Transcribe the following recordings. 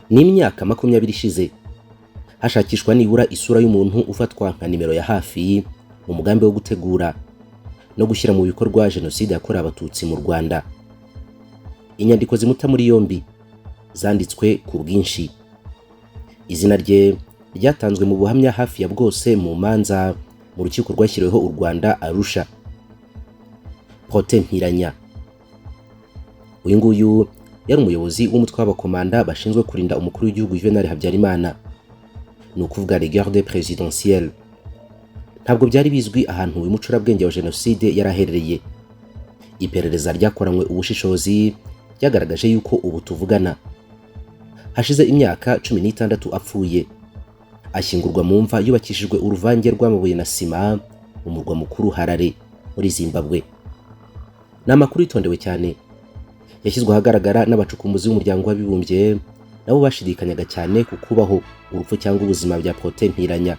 Ni imyaka 20 ishize hashakishwa nibura isura y'umuntu ufatwa nka nimero ya hafi mu mugambi wo gutegura no gushyira mu bikorwa jenoside yakorewe Abatutsi mu Rwanda. Inyandiko zimuta muri yombi zanditswe ku bwinshi. Izina rye ryatanzwe mu buhamya hafi ya bwose mu manza mu rukiko rwashyiriweho u Rwanda Arusha. Protais Mpiranya, uyu nguyu yari umuyobozi w'umutwe w'abakomanda bashinzwe kurinda umukuru w'igihugu Juvenal Habyarimana, ni ukuvuga les gardes présidentielles. Ntabwo byari bizwi ahantu uyu mucurabwenge wa jenoside yari aherereye. Iperereza ryakoranywe ubushishozi ryagaragaje yuko ubu tuvugana hashize imyaka 16 apfuye, ashyingurwa mu mva yubakishijwe uruvange rw'amabuye na sima mu murwa mukuru Harare muri Zimbabwe. Ni amakuru yitondewe cyane yashyizwe ahagaragara n'abacukumbuzi b'Umuryango w'Abibumbye, nabo bashidikanyaga cyane ku kubaho, urupfu cyangwa ubuzima bya Protais Mpiranya.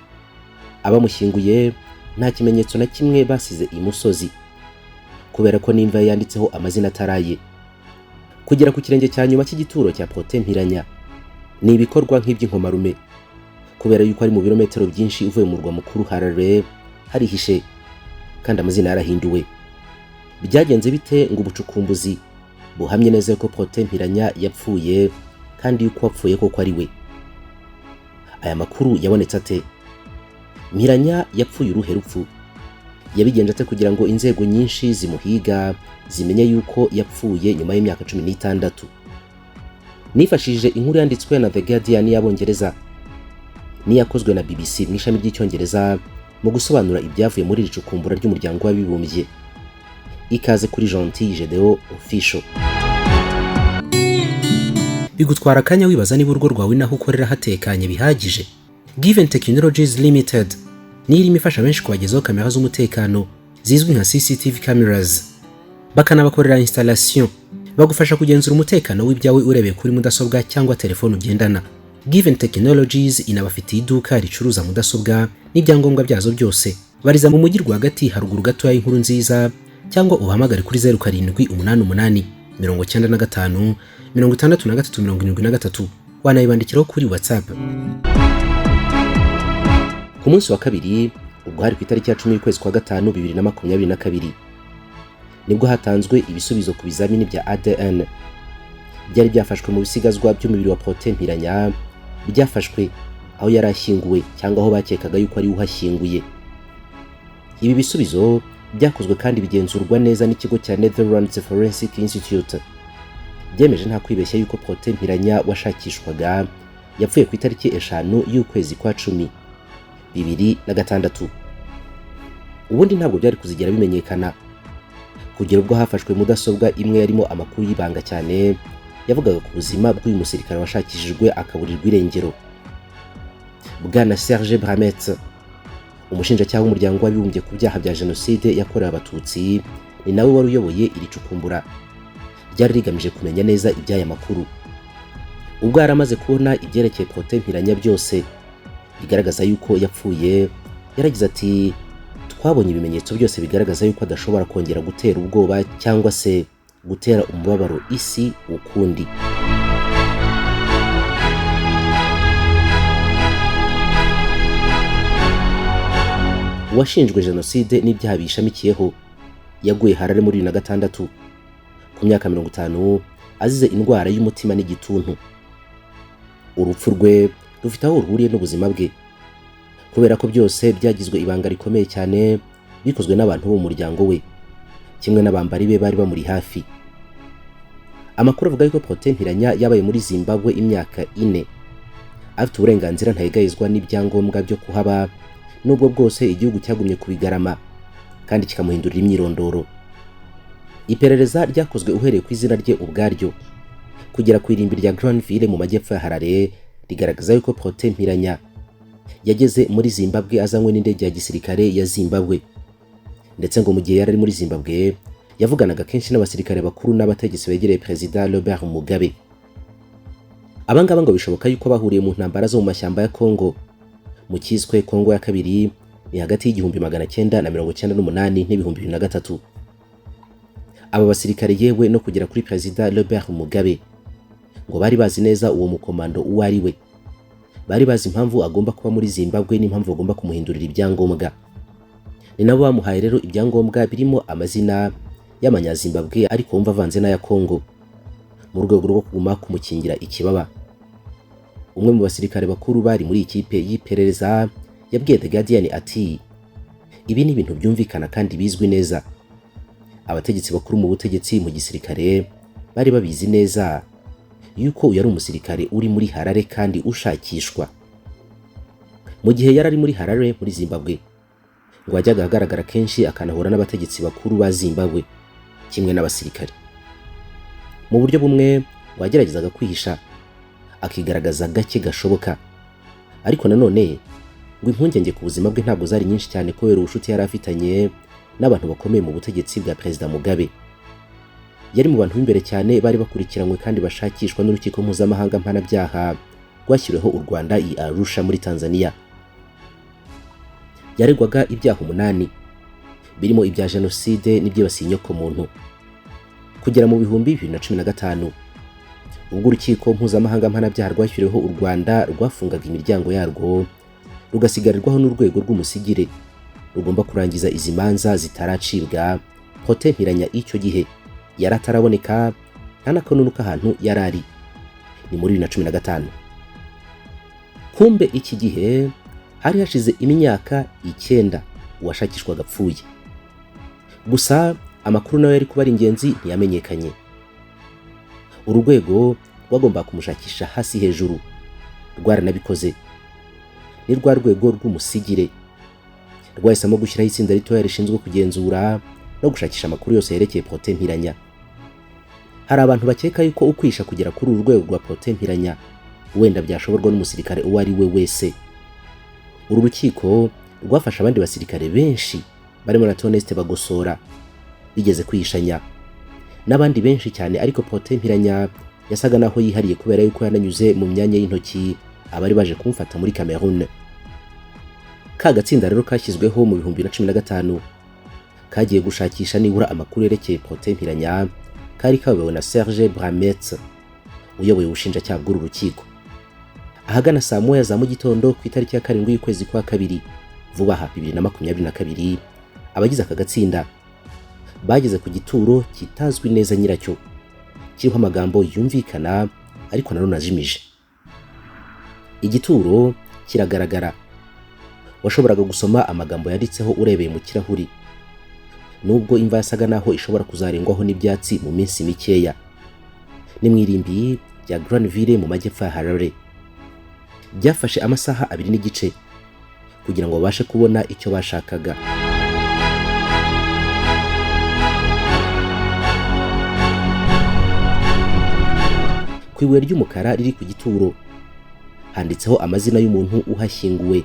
Abamushyinguye nta kimenyetso na kimwe basize imusozi, kubera ko n'imva ye yanditseho amazina ataraye. Kugera ku kirenge cya nyuma cy'igituro cya Protais Mpiranya ni ibikorwa nk'iby'inkomarume, kubera yuko ari mu birometero byinshi uvuye mu murwa mukuru Harare, harihishe kandi amazina yarahinduwe. Byagenze bite ngo ubucukumbuzi buhamye neza ko Protais Mpiranya yapfuye, kandi yuko wapfuye koko ari we? Aya makuru yabonetse ate? Mpiranya yapfuye uruhe rupfu? Yabigenje ate kugira ngo inzego nyinshi zimuhiga zimenye yuko yapfuye nyuma y'imyaka 16? Nifashishije inkuru yanditswe na The Guardian y'Abongereza n'iyakozwe na BBC mu ishami ry'Icyongereza mu gusobanura ibyavuye muri iri cukumbura ry'Umuryango w'Abibumbye. Ikaze kuri Gentil Gedeo Official. Bigutwara akanya wibaza niba urugo rwawe n'aho ukorera hatekanye bihagije? Given Technologies Limited niyo irimo ifasha benshi kubagezaho kamera z'umutekano zizwi nka CCTV cameras, bakanabakorera installation. Bagufasha kugenzura umutekano w'ibyawe urebeye kuri mudasobwa cyangwa telefone ugendana. Given Technologies inabafitiye iduka ricuruza mudasobwa n'ibyangombwa byazo byose. Bariza mu mujyi rwagati, haruguru gatoya y'Inkuru Nziza, cyangwa uhamagare kuri 0788 95 63 73. Wanayibandikiraho kuri WhatsApp. Ku munsi wa kabiri, ubwo hari ku itariki ya 10 y'ukwezi kwa gatanu 2022, nibwo hatanzwe ibisubizo ku bizamini bya ADN byari byafashwe mu bisigazwa by'umubiri wa Protais Mpiranya, byafashwe aho yari ashyinguwe cyangwa aho bakekaga yuko ari uhashyinguye. Ibi bisubizo byakozwe kandi bigenzurwa neza n'ikigo cya Netherlands Forensic Institute. Byemeje nta kwibeshya yuko Protais Mpiranya washakishwaga yapfuye ku itariki 5 y'ukwezi kwa 10 2006. Ubundi ntabwo byari kuzigera bimenyekana kugera ubwo hafashwe mudasobwa imwe yarimo amakuru y'ibanga cyane yavugaga ku buzima bw'uyu musirikare washakishijwe akaburirwa irengero. Bwana Serge Brammertz, umushinjacyaha w'Umuryango w'Abibumbye ku byaha bya jenoside yakorewe Abatutsi, ni nawe wari uyoboye iri cukumbura ryari rigamije kumenya neza iby'aya makuru. Ubwo yari amaze kubona ibyerekeye Protais Mpiranya byose bigaragaza yuko yapfuye, yaragize ati: "Twabonye ibimenyetso byose bigaragaza yuko adashobora kongera gutera ubwoba cyangwa se gutera umubabaro isi ukundi." Uwashinjwe jenoside n'ibyaha biyishamikiyeho yaguye Harare muri 2006 ku myaka 50, azize indwara y'umutima n'igituntu. Urupfu rwe rufite aho ruhuriye n'ubuzima bwe, kubera ko byose byagizwe ibanga rikomeye cyane, bikozwe n'abantu bo mu muryango we kimwe n'abambari be bari bamuri hafi. Amakuru avuga yuko Protais Mpiranya yabaye muri Zimbabwe imyaka 4, afite uburenganzira ntayegayezwa n'ibyangombwa byo kuhaba, nubwo bwose igihugu cyagumye kubigarama kandi kikamuhindurira imyirondoro. Iperereza ryakozwe uhereye ku izina rye ubwaryo kugera ku irimbi rya Granville mu majyepfo ya Harare rigaragaza yuko Protais Mpiranya yageze muri Zimbabwe azanywe n'indege ya gisirikare ya Zimbabwe. Ndetse ngo mu gihe yari ari muri Zimbabwe yavuganaga kenshi n'abasirikare bakuru n'abategetsi begereye Perezida Robert Mugabe. Abangaba ngo bishoboka yuko bahuriye mu ntambara zo mu mashyamba ya Congo, mu cyiswe Congo ya kabiri, ni hagati y'1998 n'2003. Aba basirikare yewe no kugera kuri Perezida Robert Mugabe Ngo bari bazi neza uwo mukomando uwo ari we, bari bazi impamvu agomba kuba muri Zimbabwe n'impamvu bagomba kumuhindurira ibyangombwa. Ni nabo bamuhaye rero ibyangombwa birimo amazina y'amanyazimbabwe ariko wumva avanze n'aya Kongo, mu rwego rwo kuguma kumukingira ikibaba. Umwe mu basirikare bakuru bari muri ikipe y'iperereza yabwiye The Guardian ati: "Ibi ni ibintu byumvikana kandi bizwi neza. Abategetsi bakuru mu butegetsi mu gisirikare bari babizi neza yuko uyu ari umusirikare uri muri Harare kandi ushakishwa." Mu gihe yari ari muri Harare muri Zimbabwe, ngo yajyaga ahagaragara kenshi, akanahura n'abategetsi bakuru ba Zimbabwe kimwe n'abasirikare. Mu buryo bumwe ngo yageragezaga kwihisha, akigaragaza gake gashoboka, ariko nanone ngo impungenge ku buzima bwe ntabwo zari nyinshi cyane kubera ubucuti yari afitanye n'abantu bakomeye mu butegetsi bwa Perezida Mugabe. Yari mu bantu b'imbere cyane bari bakurikiranywe kandi bashakishwa n'Urukiko Mpuzamahanga Mpanabyaha rwashyiriweho u Rwanda i Arusha muri Tanzania. Yaregwaga ibyaha 8 birimo ibya jenoside n'ibyibasiye inyokomuntu. Kugera mu 2015, ubwo Urukiko Mpuzamahanga Mpanabyaha rwashyiriweho u Rwanda rwafungaga imiryango yarwo, rugasigarirwaho n'urwego rw'umusigire rugomba kurangiza izi manza zitaracibwa, Protais Mpiranya icyo gihe yari ataraboneka, nta n'akanunu k'ahantu yari ari. Ni muri 2015. Kumbe iki gihe hari hashize imyaka 9 uwashakishwaga apfuye. Gusa amakuru nayo yari kuba ari ingenzi ntiyamenyekanye. Uru rwego rwagombaga kumushakisha hasi hejuru, rwaranabikoze. Ni rwa rwego rw'umusigire rwahisemo gushyiraho itsinda ritoya rishinzwe kugenzura no gushakisha amakuru yose yerekeye Protais Mpiranya. Hari abantu bakeka yuko ukwisha kugera kuri uru rwego rwa Protais Mpiranya wenda byashoborwa n'umusirikare uwo ari we wese. Uru rukiko rwafashe abandi basirikare benshi barimo na Theoneste Bagosora bigeze kwihishanya n'abandi benshi cyane, ariko Protais Mpiranya yasaga naho yihariye kubera yuko yananyuze mu myanya y'intoki abari baje kumufata muri Cameroon. Ka gatsinda rero kashyizweho mu 2015 kagiye gushakisha nibura amakuru yerekeye Protais Mpiranya, kari kayobowe na Serge Brammertz uyoboye ubushinjacyaha bw'uru rukiko. Ahagana saa 1 za mu gitondo ku itariki ya 7 y'ukwezi kwa kabiri vuba aha 2022, abagize aka gatsinda bageze ku gituro kitazwi neza nyiracyo, kiriho amagambo yumvikana ariko nanone ajimije. Igituro kiragaragara, washoboraga gusoma amagambo yanditseho urebeye mu kirahuri, nubwo imva yasaga naho ishobora kuzarengwaho n'ibyatsi mu minsi mikeya. Ni mu irimbi rya Granville mu majyepfo ya Harare. Byafashe amasaha 2.5 kugira ngo babashe kubona icyo bashakaga. Ku ibuye ry'umukara riri ku gituro handitseho amazina y'umuntu uhashyinguwe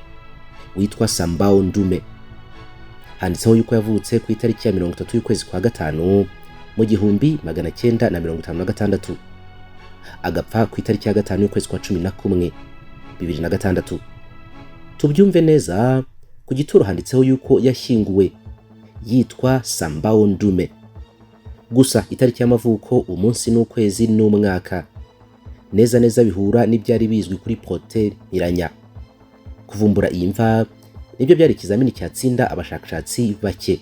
witwa Sambao Ndume. Handitseho yuko yavutse ku itariki ya 30 y'ukwezi kwa gatanu mu 1956, agapfa ku itariki ya 5 y'ukwezi kwa 11 2006. Tubyumve neza, ku gituro handitseho yuko yashyinguwe yitwa Sambao Ndume. Gusa itariki y'amavuko, umunsi n'ukwezi n'umwaka neza neza bihura n'ibyari bizwi kuri Protais Mpiranya. Kuvumbura iyi mva nibyo byari ikizamini cyatsinda abashakashatsi bake.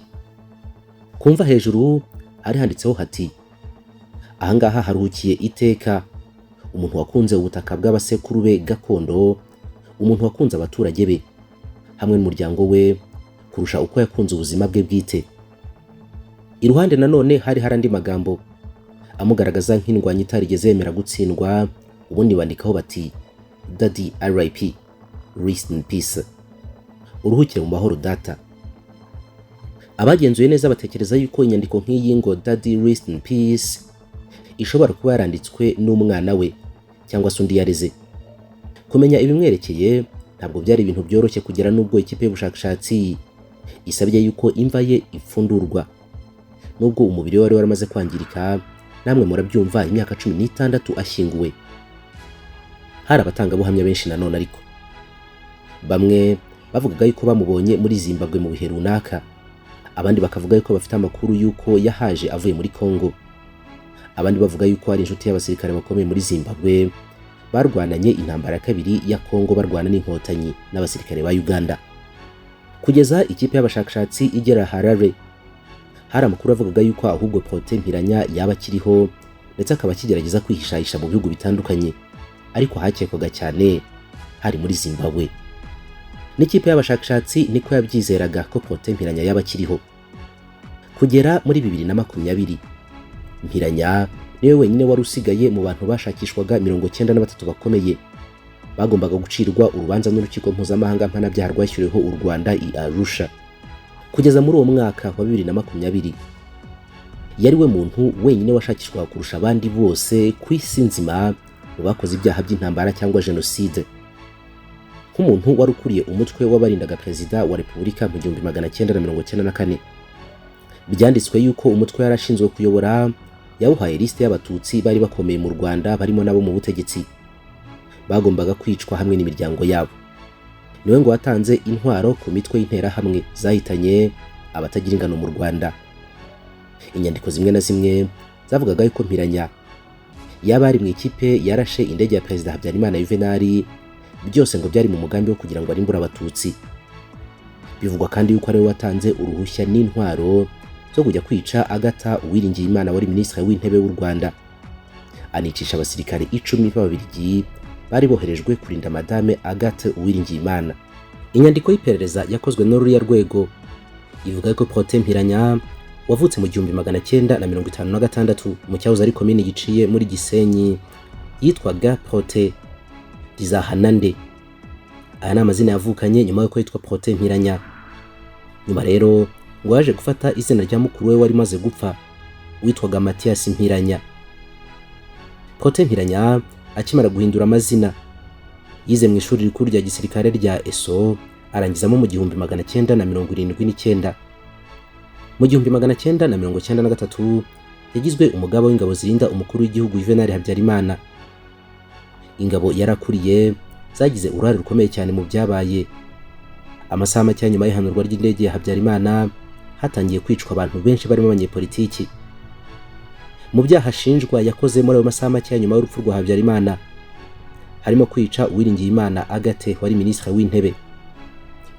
Kumva hejuru hari handitseho hati: "Ahangaha haruhukiye iteka umuntu wakunze ubutaka bw'abasekuru be gakondo, umuntu wakunze abaturage be hamwe n'umuryango we kurusha uko yakunze ubuzima bwe bwite." Iruhande nanone hari andi magambo amugaragaza nk'indwanyi itarigeze yemera gutsindwa, ubundi bandikaho bati: "Daddy RIP, rest in peace, uruhukire mu mahoro data." Abagenzuye neza batekereza yuko inyandiko nk'iyi ngo "Daddy rest in peace" ishobora kuba yaranditswe n'umwana we cyangwa se undi yareze. Kumenya ibimwerekeye ntabwo byari ibintu byoroshye, kugera n'ubwo ikipe y'ubushakashatsi isabye yuko imva ye ipfundurwa, nubwo umubiri we wari waramaze kwangirika. Namwe murabyumva, imyaka 16 ashyinguwe. Hari abatangabuhamya benshi nanone, ariko bamwe bavugaga yuko bamubonye muri Zimbabwe mu bihe runaka, abandi bakavuga yuko bafite amakuru yuko yahaje avuye muri Congo, Abandi bavuga yuko ari inshuti y'abasirikare bakomeye muri Zimbabwe barwananye intambara ya kabiri ya Kongo, barwana n'Inkotanyi n'abasirikare ba Uganda. Kugeza ikipe y'abashakashatsi igera Harare, hari amakuru avugaga yuko ahubwo Protais Mpiranya yaba akiriho, ndetse akaba akigerageza kwihishahisha mu bihugu bitandukanye, ariko hakekwaga cyane hari muri Zimbabwe. N'ikipe y'abashakashatsi niko yabyizeraga ko Protais Mpiranya yaba akiriho. Kugera muri 2020, Mpiranya niwe wenyine wari usigaye mu bantu bashakishwaga 93 bakomeye bagombaga gucirwa urubanza n'urukiko mpuzamahanga mpanabyaha rwashyiriweho u Rwanda i Arusha. Kugeza muri uwo mwaka wa 2020, yari we muntu wenyine washakishwaga kurusha abandi bose ku isi nzima mu bakoze ibyaha by'intambara cyangwa jenoside. Nk'umuntu wari ukuriye umutwe w'abarindaga perezida wa Repubulika mu 1994, byanditswe yuko umutwe yarashinzwe kuyobora yawuhaye lisite y'Abatutsi bari bakomeye mu Rwanda, barimo nabo mu butegetsi, bagombaga kwicwa hamwe n'imiryango yabo. Niwe ngo watanze intwaro ku mitwe y'interahamwe zahitanye abatagira ingano mu Rwanda. Inyandiko zimwe na zimwe zavugaga yuko Mpiranya yaba ari mu ikipe yarashe indege ya Perezida Habyarimana Juvenal, byose ngo byari mu mugambi wo kugira ngo arimbure Abatutsi. Bivugwa kandi yuko ariwe watanze uruhushya n'intwaro zo kujya kwica Agatha Uwiringiyimana wari Minisitiri w'Intebe w'u Rwanda, anicisha abasirikare 10 b'Ababiligi bari boherejwe kurinda Madame Agathe Uwiringiyimana. Inyandiko y'iperereza yakozwe n'ururiya rwego ivuga ko Protais Mpiranya wavutse mu 1956 mu cyahoze ari komini Giciye muri Gisenyi, yitwaga Protais Rizahanande. Aya ni amazina yavukanye nyuma y'uko yitwa Protais Mpiranya. Nyuma rero ngo yaje gufata izina rya mukuru we wari maze gupfa witwaga Mathias Mpiranya. Protais Mpiranya akimara guhindura amazina, yize mu ishuri rikuru rya gisirikare rya ESO, arangizamo mu 1979. Mu 1993 yagizwe umugaba w'ingabo zirinda umukuru w'igihugu Juvenal Habyarimana. Ingabo yarakuriye zagize uruhare rukomeye cyane mu byabaye. Amasaha make nyuma y'ihanurwa ry'indege ya Habyarimana, hatangiye kwicwa abantu benshi barimo abanyepolitiki. Mu byaha ashinjwa yakoze muri ayo masaha make nyuma y'urupfu rwa Habyarimana harimo kwica Uwiringiyimana Agathe wari Minisitiri w'Intebe,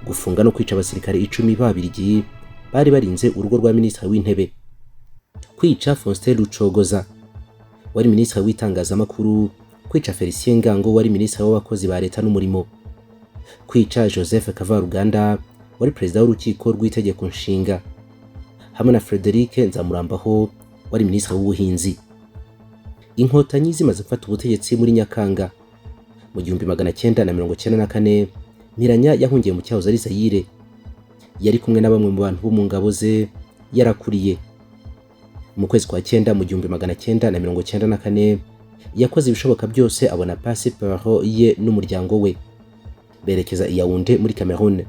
gufunga no kwica abasirikare 10 b'Ababiligi bari barinze urugo rwa Minisitiri w'Intebe, kwica Faustin Rucogoza wari Minisitiri w'Itangazamakuru, kwica Felicien Ngango wari Minisitiri w'Abakozi ba Leta n'Umurimo, kwica Joseph Kavaruganda wari Perezida w'Urukiko rw'Itegeko Nshinga, hamwe na Frederic Nzamurambaho wari Minisitiri w'Ubuhinzi. Inkotanyi zimaze gufata ubutegetsi muri Nyakanga mu 1994, Mpiranya yahungiye mu cyahoze ari Zaire. Yari kumwe na bamwe mu bantu bo mu ngabo ze yarakuriye. Mu kwezi kwa cyenda mu 1994, yakoze ibishoboka byose abona pasiporo ye n'umuryango we, berekeza i Yaounde muri Cameroon.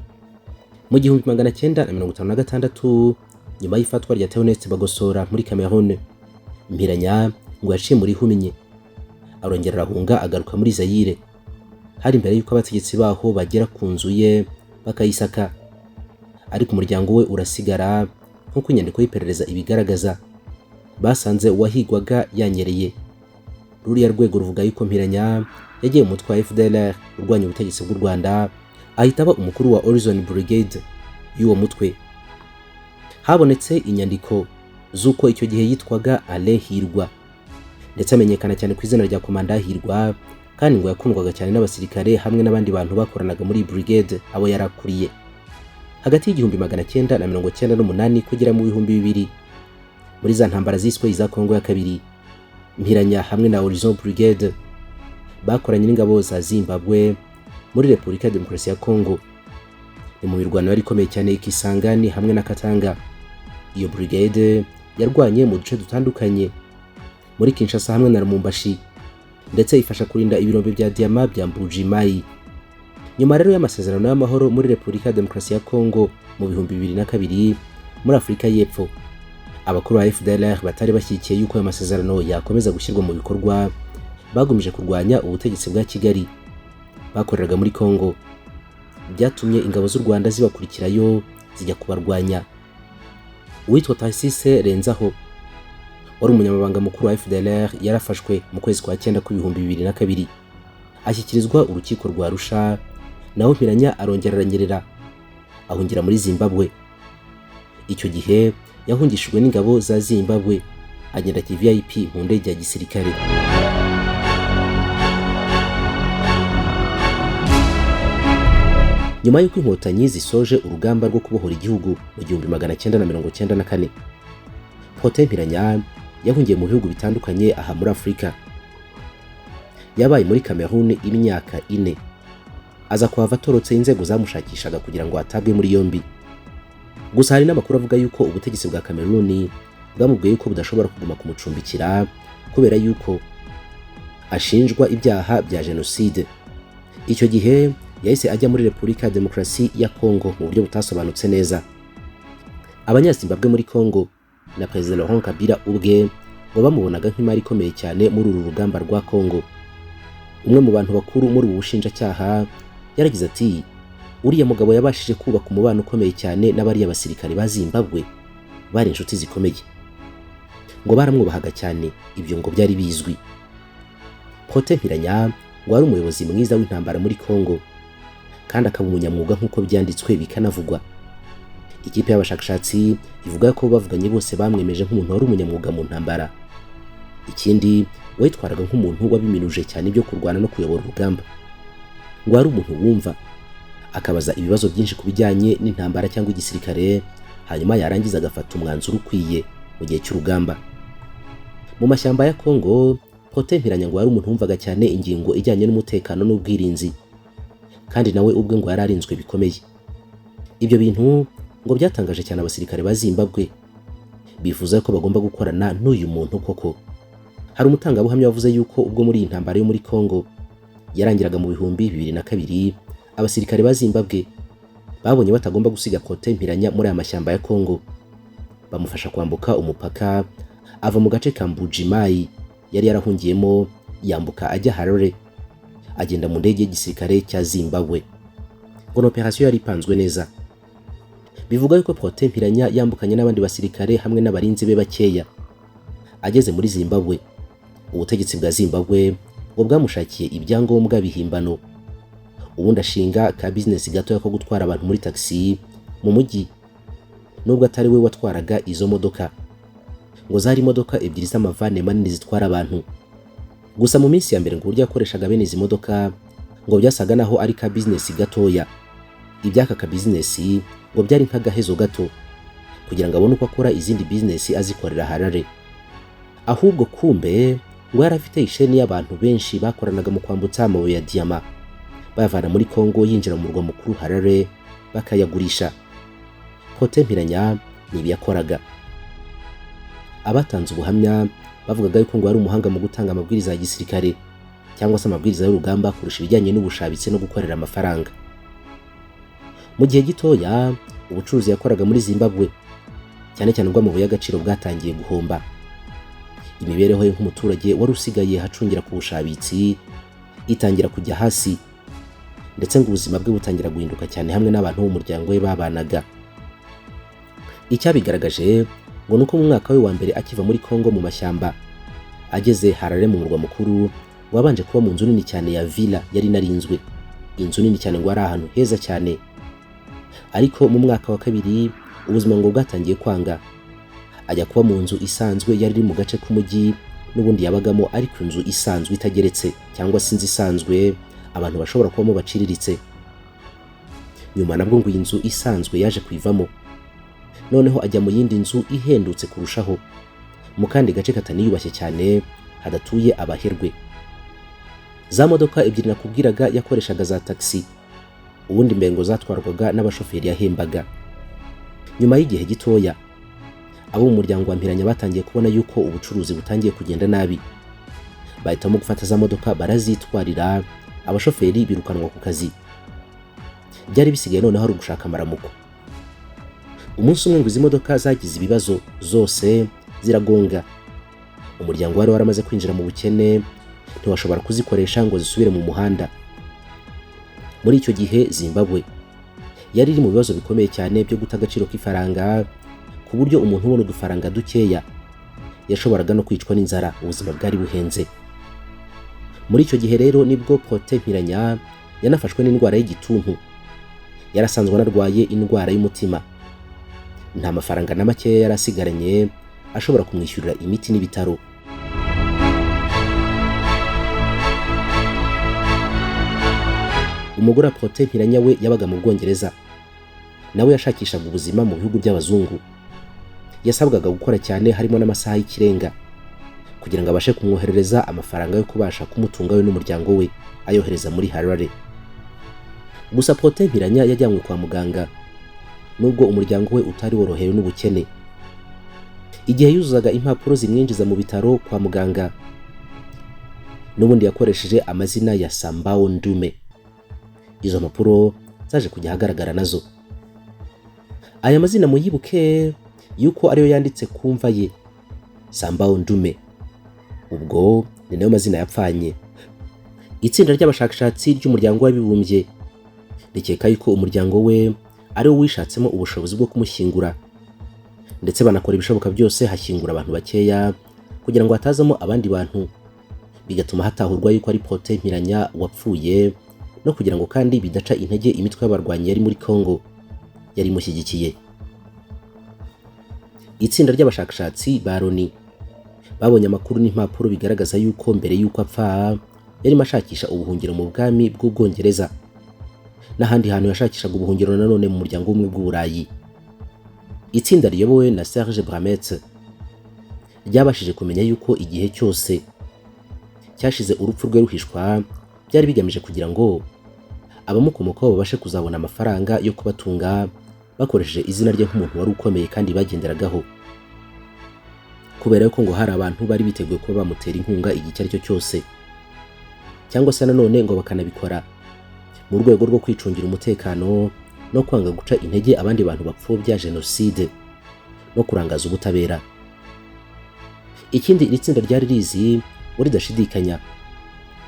Mu 1956, nyuma y'ifatwa rya Theoneste Bagosora muri Cameroon, Mpiranya ngo yaciye muri humye, arongera arahunga agaruka muri Zaire. Hari imbere y'uko abategetsi baho bagera ku nzu ye bakayisaka, ariko umuryango we urasigara. Nk'uko inyandiko y'iperereza ibigaragaza, basanze uwahigwaga yanyereye. Ruriya rwego ruvuga yuko Mpiranya yagiye mu mutwe wa FDLR urwanya ubutegetsi bw'u Rwanda, ahita aba umukuru wa Horizon Brigade y'uwo mutwe. Habonetse inyandiko z'uko icyo gihe yitwaga Alain Hirwa, ndetse amenyekana cyane ku izina rya Komanda Hirwa, kandi ngo yakundwaga cyane n'abasirikare hamwe n'abandi bantu bakoranaga muri brigade abo yarakuriye. Hagati y'1998 kugera mu 2000, muri za ntambara ziswe iza Kongo ya kabiri, Mpiranya hamwe na Horizon Brigade bakoranye n'ingabo za Zimbabwe muri Repubulika ya Demokarasi ya Kongo. Ni mu mirwano yari ikomeye cyane Ikisangani hamwe na Katanga. Iyo brigade yarwanye mu duce dutandukanye muri Kinshasa hamwe na Lubumbashi, ndetse ifasha kurinda ibirombe bya diyama bya Mbuji-Mayi. Nyuma rero y'amasezerano y'amahoro muri Repubulika ya Demokarasi ya Kongo mu 2002 muri Afurika y'Epfo, abakuru ba FDLR batari bashyigikiye yuko ayo masezerano yakomeza gushyirwa mu bikorwa, bagumije kurwanya ubutegetsi bwa Kigali bakoreraga muri Kongo. Byatumye ingabo z'u Rwanda zibakurikirayo zijya kubarwanya. Uwitwa Tarsise Renzaho wari wari umunyamabanga mukuru wa FDLR yarafashwe mu kwezi kwa 9 2002, ashyikirizwa urukiko rwa Arusha, naho Mpiranya arongera aranyerera ahungira muri Zimbabwe. Icyo gihe yahungishijwe n'ingabo za Zimbabwe, agenda VIP mu ndege ya gisirikare. Nyuma y'uko Inkotanyi zisoje urugamba rwo kubohora igihugu mu 1994, Protais Mpiranya yahungiye mu bihugu bitandukanye aha muri Afurika. Yabaye muri Cameroon imyaka 4, aza kuhava atorotse inzego zamushakishaga kugira ngo atabwe muri yombi. Gusa hari n'amakuru avuga yuko ubutegetsi bwa Cameroon bwamubwiye yuko budashobora kuguma kumucumbikira kubera yuko ashinjwa ibyaha bya jenoside. Icyo gihe yahise ajya muri Repubulika ya Demokarasi ya Kongo mu buryo butasobanutse neza. Abanyazimbabwe muri Kongo na Perezida Laurent Kabila ubwe ngo bamubonaga nk'imari ikomeye cyane muri uru rugamba rwa Kongo. Umwe mu bantu bakuru muri ubu bushinjacyaha yaragize ati: "Uriya mugabo yabashije kubaka umubano ukomeye cyane n'abariya basirikare ba Zimbabwe, bari inshuti zikomeye." Ngo baramwubahaga cyane, ibyo ngo byari bizwi. Protais Mpiranya ngo ari umuyobozi mwiza w'intambara muri Kongo, kandi akaba umunyamwuga nk'uko byanditswe bikanavugwa. Ikipe y'abashakashatsi ivuga ko bavuganye bose bamwemeje nk'umuntu wari umunyamwuga mu ntambara. Ikindi, witwaraga nk'umuntu wabiminuje cyane ibyo kurwana no kuyobora urugamba. Ngo ari umuntu wumva, akabaza ibibazo byinshi ku bijyanye n'intambara cyangwa igisirikare, hanyuma yarangiza agafata umwanzuro ukwiye mu gihe cy'urugamba. Mu mashyamba ya Kongo, Protais Mpiranya ngo yari umuntu wumvaga cyane ingingo ijyanye n'umutekano n'ubwirinzi, kandi nawe ubwe ngo yararinzwe bikomeye. Ibyo bintu ngo byatangaje cyane abasirikare ba Zimbabwe, bifuza ko bagomba gukorana n'uyu muntu koko. Hari umutangabuhamya wavuze yuko ubwo muri iyi ntambara yo muri Kongo yarangiraga mu 2002, abasirikare ba Zimbabwe babonye batagomba gusiga Protais Mpiranya muri aya mashyamba ya Kongo, bamufasha kwambuka umupaka ava mu gace ka Mbujimayi yari yarahungiyemo, yambuka ajya Harare, agenda mu ndege y'igisirikare cya Zimbabwe. Ngo ni operation yari ipanzwe neza. Bivuga yuko Protais Mpiranya yambukanye n'abandi basirikare hamwe n'abarinzi be bakeya. Ageze muri Zimbabwe, ubutegetsi bwa Zimbabwe ngo bwamushakiye ibyangombwa bihimbano, ubundi ashinga ka business gatoya ko gutwara abantu muri taxi mu mujyi, nubwo atari we watwaraga izo modoka. Ngo zari imodoka ebyiri z'amavane manini zitwara abantu. Gusa mu minsi ya mbere ngo uburyo yakoreshaga bene izi modoka ngo byasaga naho ari ka business gatoya. Ibyaka ka business ngo byari nk'agahezo gato kugira ngo abone uko akora izindi business azikorera Harare. Ahubwo kumbe ngo yari afite isheni y'abantu benshi bakoranaga mu kwambutsa amabuye ya diyama bayavana muri Kongo yinjira mu murwa mukuru Harare bakayagurisha. Protais Mpiranya ni ibi yakoraga. Abatanze ubuhamya bavugaga yuko ngo yari umuhanga mu gutanga amabwiriza ya gisirikare cyangwa se amabwiriza y'urugamba kurusha ibijyanye n'ubushabitsi no gukorera amafaranga. Mu gihe gitoya ubucuruzi yakoraga muri Zimbabwe cyane cyane ubw'amabuye y'agaciro bwatangiye guhomba. Imibereho ye nk'umuturage wari usigaye acungira ku bushabitsi itangira kujya hasi, ndetse ngo ubuzima bwe butangira guhinduka cyane hamwe n'abantu b'umuryango we babanaga. Icyabigaragaje ngo nuko mu mwaka we wa mbere akiva muri Kongo mu mashyamba ageze Harare mu murwa mukuru, wabanje kuba mu nzu nini cyane ya villa yari inarinzwe, inzu nini cyane ngo ari ahantu heza cyane. Ariko mu mwaka wa kabiri ubuzima ngo bwatangiye kwanga, ajya kuba mu nzu isanzwe yari iri mu gace k'umujyi n'ubundi yabagamo, ariko inzu isanzwe itageretse cyangwa se inzu isanzwe abantu bashobora kubamo baciriritse. Nyuma nabwo ngo iyi nzu isanzwe yaje kuyivamo, noneho ajya mu yindi nzu ihendutse kurushaho mu kandi gace kataniyubashye cyane hadatuye abaherwe. Za modoka ebyiri nakubwiraga yakoreshaga za taxi, ubundi mbengo zatwarwaga n'abashoferi yahembaga. Nyuma y'igihe gitoya abo mu muryango wa Mpiranya batangiye kubona yuko ubucuruzi butangiye kugenda nabi, bahitamo gufata za modoka barazitwarira, abashoferi birukanwa ku kazi. Byari bisigaye noneho ari ugushaka amaramuko. Umunsi umwe ngo izi modoka zagize ibibazo zose ziragonga. Umuryango wari waramaze kwinjira mu bukene ntiwashobora kuzikoresha ngo zisubire mu muhanda. Muri icyo gihe Zimbabwe yari iri mu bibazo bikomeye cyane byo guta agaciro k'ifaranga, ku buryo umuntu ubona udufaranga dukeya Yashoboraga no kwicwa n'inzara, ubuzima bwari buhenze. Muri icyo gihe rero nibwo Protais Mpiranya yanafashwe n'indwara y'igituntu. Yarasanzwe anarwaye indwara y'umutima. Nta mafaranga na makeya yari asigaranye ashobora kumwishyurira imiti n'ibitaro. Umugore wa Protais Mpiranya we yabaga mu Bwongereza, nawe yashakishaga ubuzima mu bihugu by'abazungu. Yasabwaga gukora cyane, harimo n'amasaha y'ikirenga, kugira ngo abashe kumwoherereza amafaranga yo kubasha kumutunga we n'umuryango we, ayohereza muri Harare. Gusa Protais Mpiranya yajyanywe kwa muganga, nubwo umuryango we utari worohewe n'ubukene. Igihe yuzuzaga impapuro zimwinjiza mu bitaro kwa muganga, n'ubundi yakoresheje amazina ya Sambao Ndume. Izo mpapuro zaje kujya ahagaragara nazo. Aya mazina muyibuke yuko ariyo yanditse ku mva ye, Sambao Ndume. Ubwo ni nayo mazina yapfanye. Itsinda ry'abashakashatsi ry'umuryango w'abibumbye rikeka yuko umuryango we ari wo wishatsemo ubushobozi bwo kumushyingura, ndetse banakora ibishoboka byose hashyingura abantu bakeya kugira ngo hatazamo abandi bantu, bigatuma hatahurwa yuko ari Protais Mpiranya wapfuye, no kugira ngo kandi bidaca intege imitwe y'abarwanyi yari muri Congo yari imushyigikiye. Itsinda ry'abashakashatsi ba Loni babonye amakuru n'impapuro bigaragaza yuko mbere y'uko apfa yarimo ashakisha ubuhungiro mu bwami bw'Ubwongereza n'ahandi hantu yashakishaga ubuhungiro nanone mu muryango w'ubumwe bw'Uburayi. Itsinda riyobowe na Serge Brametz ryabashije kumenya yuko igihe cyose cyashize urupfu rwe ruhishwa byari bigamije kugira ngo abamukomokaho babashe kuzabona amafaranga yo kubatunga bakoresheje izina rye nk'umuntu wari ukomeye kandi bagenderagaho, kubera ko ngo hari abantu bari biteguye kuba bamutera inkunga igihe icyo ari cyo cyose, cyangwa se nanone ngo bakanabikora mu rwego rwo kwicungira umutekano no kwanga guca intege abandi bantu bapfobya jenoside no kurangaza ubutabera. Ikindi iri tsinda ryari rizi ngo ridashidikanya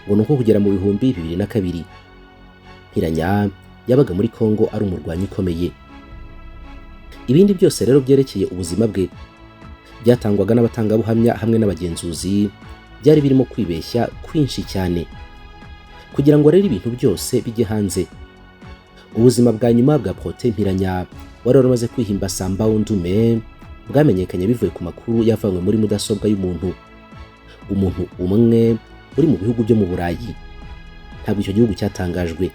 ngo ni uko kugera mu 2002 Mpiranya yabaga muri Congo ari umurwanyi ukomeye. Ibindi byose rero byerekeye ubuzima bwe byatangwaga n'abatangabuhamya hamwe n'abagenzuzi byari birimo kwibeshya kwinshi cyane. Kugira ngo rero ibintu byose bijye hanze, ubuzima bwa nyuma bwa Protais Mpiranya wari waramaze kwihimba Sambao Ndume bwamenyekanye bivuye ku makuru yavanywe muri mudasobwa y'umuntu, umuntu umwe uri mu bihugu byo mu Burayi. Ntabwo icyo gihugu cyatangajwe,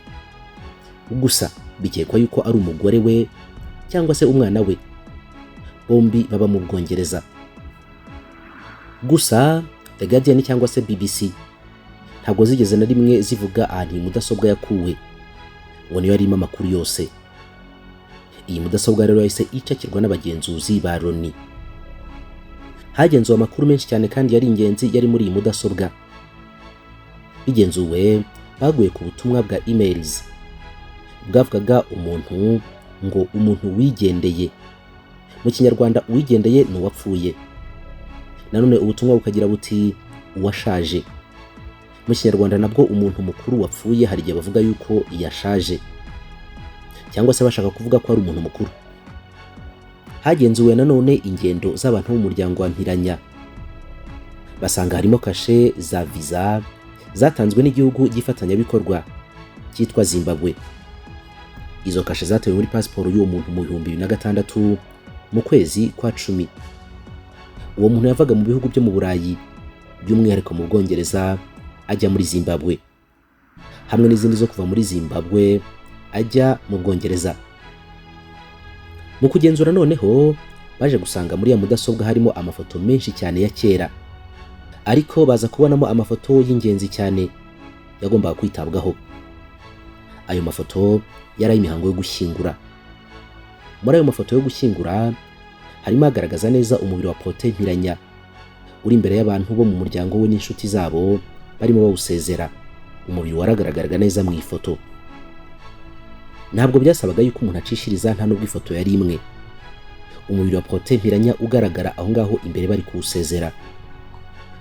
gusa bikekwa yuko ari umugore we cyangwa se umwana we, bombi baba mu Bwongereza. Gusa The Guardian cyangwa se BBC ntabwo zigeze na rimwe zivuga ahantu iyi mudasobwa yakuwe, ngo niyo yarimo amakuru yose. Iyi mudasobwa rero yahise icakirwa n'abagenzuzi ba Loni. Hagenzuwe amakuru menshi cyane kandi yari ingenzi yari muri iyi mudasobwa. Bigenzuwe baguye ku butumwa bwa emails bwavugaga umuntu ngo umuntu wigendeye. Mu Kinyarwanda uwigendeye ni uwapfuye. Nanone ubutumwa bukagira buti uwashaje. Mu Kinyarwanda nabwo umuntu mukuru wapfuye hari igihe bavuga yuko yashaje, cyangwa se bashaka kuvuga ko ari umuntu mukuru. Hagenzuwe nanone ingendo z'abantu b'umuryango wa Mpiranya, basanga harimo kashe za visa zatanzwe n'igihugu gifatanyabikorwa cyitwa Zimbabwe. Izo kashe zatewe muri pasiporo y'uwo muntu mu 2006 mu kwezi kwa 10. Uwo muntu yavaga mu bihugu byo mu Burayi, by'umwihariko mu Bwongereza, ajya muri Zimbabwe, hamwe n'izindi zo kuva muri Zimbabwe ajya mu Bwongereza. Mu kugenzura noneho baje gusanga muri ya mudasobwa harimo amafoto menshi cyane ya kera, ariko baza kubonamo amafoto y'ingenzi cyane yagombaga kwitabwaho. Ayo mafoto yari ay'imihango yo gushyingura. Muri ayo mafoto yo gushyingura harimo agaragaza neza umubiri wa Protais Mpiranya uri imbere y'abantu bo mu muryango we n'inshuti zabo barimo bawusezera. Umubiri waragaragaraga neza mu ifoto. Ntabwo byasabaga yuko umuntu acishiriza, nta nubwo ifoto yari imwe. Umubiri wa Protais Mpiranya ugaragara aho ngaho imbere bari kuwusezera.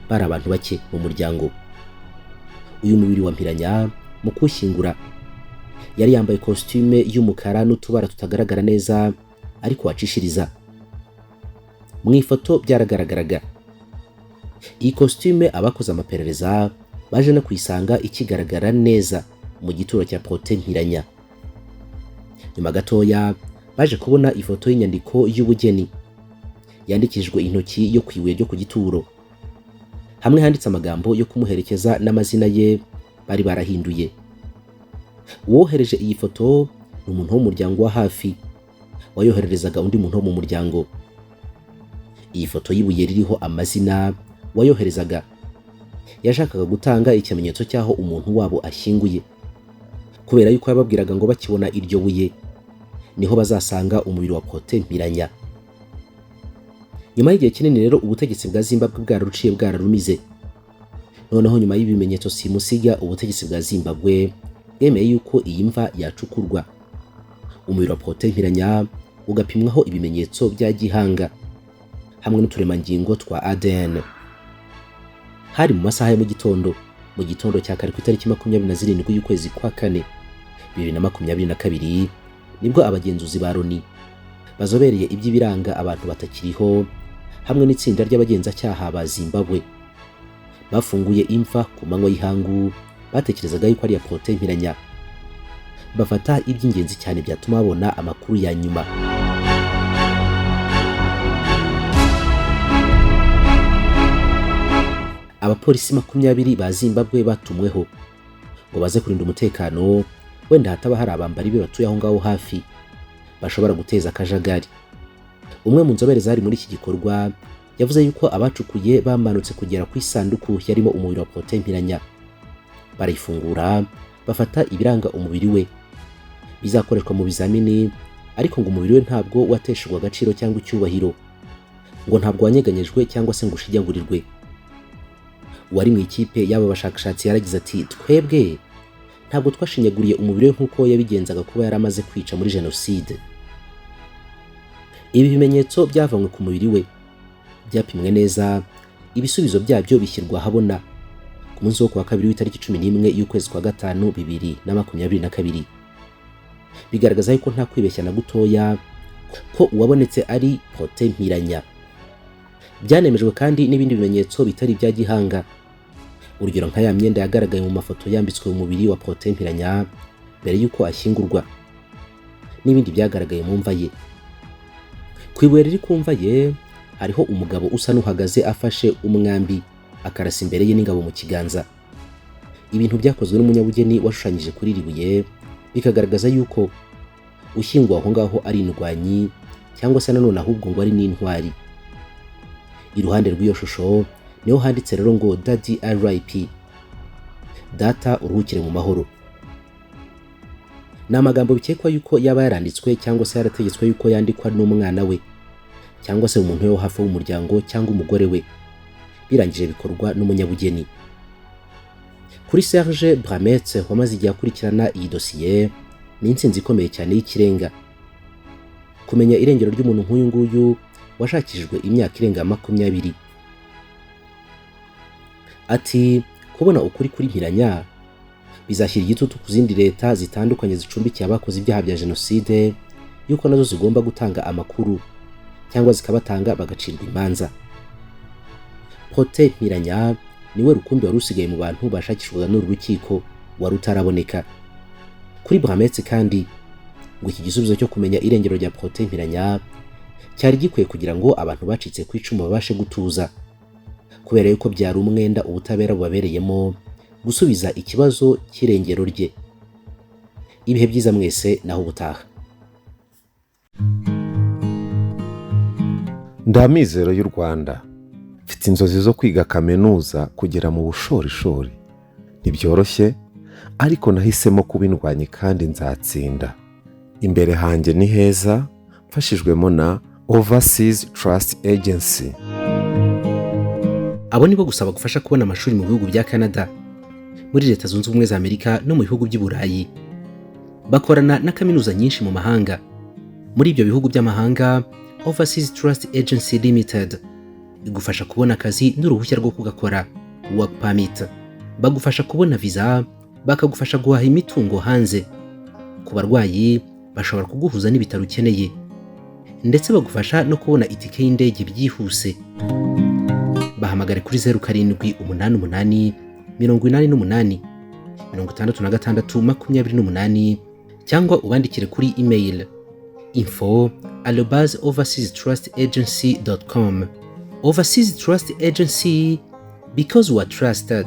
Bari abantu bake mu muryango. Uyu mubiri wa Mpiranya mu kuwushyingura yari yambaye costume y'umukara n'utubara tutagaragara neza, ariko wacishiriza mu ifoto byaragaragaraga. Iyi costume abakoze amaperereza baje no kuyisanga ikigaragara neza mu gituro cya Protais Mpiranya. Nyuma gatoya baje kubona ifoto y'inyandiko y'ubugeni yandikishijwe intoki yo ku ibuye ryo ku gituro, hamwe handitse amagambo yo kumuherekeza n'amazina ye bari barahinduye. Uwohereje iyi foto ni umuntu w'umuryango wa hafi wayohererezaga undi muntu wo mu muryango. Iyi foto y'ibuye ririho amazina wayoherezaga yashakaga gutanga ikimenyetso cy'aho umuntu wabo ashyinguye, kubera yuko yababwiraga ngo bakibona iryo buye niho bazasanga umubiri wa Protais Mpiranya. Nyuma y'igihe kinini rero ubutegetsi bwa Zimbabwe bwararuciye bwararumize. Noneho nyuma y'ibimenyetso simusiga, ubutegetsi bwa Zimbabwe bwemeye yuko iyi mva yacukurwa, umubiri wa Protais Mpiranya ugapimwaho ibimenyetso bya gihanga hamwe n'uturemangingo twa ADN. Hari mu masaha ya mu gitondo cya kare ku itariki 27 y'ukwezi kwa 4 2022, nibwo abagenzuzi ba Loni bazobereye iby'ibiranga abantu batakiriho hamwe n'itsinda ry'abagenzacyaha ba Zimbabwe bafunguye imva ku manywa y'ihangu batekerezaga yuko ari ya Protais Mpiranya, bafata iby'ingenzi cyane byatuma babona amakuru ya nyuma. Abapolisi 20 ba Zimbabwe batumweho ngo baze kurinda umutekano, wenda hataba hari abambari be batuye aho ngaho hafi bashobora guteza akajagari. Umwe mu nzobere zari muri iki gikorwa yavuze yuko abacukuye bamanutse kugera ku isanduku yarimo umubiri wa Protais Mpiranya, barayifungura bafata ibiranga umubiri we bizakoreshwa mu bizamini, ariko ngo umubiri we ntabwo wateshejwe agaciro cyangwa icyubahiro, ngo ntabwo wanyeganyejwe cyangwa se ngo ushinyagurirwe. Uwari mu ikipe y'aba bashakashatsi yaragize ati: twebwe ntabwo twashinyaguriye umubiri we nk'uko yabigenzaga kuba yaramaze kwica muri jenoside. Ibi bimenyetso byavanywe ku mubiri we byapimwe neza, ibisubizo byabyo bishyirwa ahabona ku munsi wo kuwa kabiri w'itariki 11 y'ukwezi kwa 5 2022, bigaragaza yuko nta kwibeshya na gutoya ko uwabonetse ari Protais Mpiranya. Byanemejwe kandi n'ibindi bimenyetso bitari ibya gihanga, urugero nka ya myenda yagaragaye mu mafoto yambitswe mu mubiri wa Protais Mpiranya mbere y'uko ashyingurwa, n'ibindi byagaragaye mu mva ye. Ku ibuye riri ku mva ye hariho umugabo usa n'uhagaze afashe umwambi akarasa imbere ye n'ingabo mu kiganza. Ibintu byakozwe n'umunyabugeni washushanyije kuri iri buye bikagaragaza yuko ushyinguwe aho ngaho ari indwanyi cyangwa se nanone ahubwo ngo ari n'intwari. Iruhande rw'iyo shusho niho handitse rero ngo Daddy RIP, data uruhukire mu mahoro. Ni amagambo bikekwa yuko yaba yaranditswe cyangwa se yarategetswe yuko yandikwa n'umwana we cyangwa se umuntu we wo hafi w'umuryango cyangwa umugore we, birangije bikorwa n'umunyabugeni. Kuri Serge Brametse wamaze igihe akurikirana iyi dosiye, ni intsinzi ikomeye cyane y'ikirenga kumenya irengero ry'umuntu nk'uyu nguyu washakishijwe imyaka irenga 20. Ati kubona ukuri kuri Mpiranya bizashyira igitutu ku zindi leta zitandukanye zicumbikiye abakoze ibyaha bya jenoside, yuko nazo zigomba gutanga amakuru cyangwa zikabatanga bagacirwa imanza. Protais Mpiranya niwe rukumbi wari usigaye mu bantu bashakishwaga n'uru rukiko wari utaraboneka. Kuri Brametse kandi ngo iki gisubizo cyo kumenya irengero rya Protais Mpiranya cyari gikwiye kugira ngo abantu bacitse ku icumu babashe gutuza, kubera yuko byari umwenda ubutabera bubabereyemo gusubiza ikibazo cy'irengero rye. Ibihe byiza mwese, naho ubutaha. Ndamizero y'u Rwanda, mfite inzozi zo kwiga kaminuza kugera mu bushorishori. Ntibyoroshye ariko nahisemo kuba indwanyi kandi nzatsinda. Imbere hanjye ni heza, mfashijwemo na Overseas Trust Agency. Abo nibo gusa bagufasha kubona amashuri mu bihugu bya Canada, muri Leta Zunze Ubumwe za Amerika no mu bihugu by'i Burayi. Bakorana na kaminuza nyinshi mu mahanga. Muri ibyo bihugu by'amahanga, Overseas Trust Agency Limited igufasha kubona akazi n'uruhushya rwo kugakora, work permit. Bagufasha kubona visa, bakagufasha guhaha imitungo hanze. Ku barwayi bashobora kuguhuza n'ibitaro ukeneye, ndetse bagufasha no kubona itike y'indege byihuse. Bahamagare kuri 0788 88 66 28 cyangwa ubandikire kuri email info@overseastrustagency.com. Overseas Trust Agency, because we are trusted.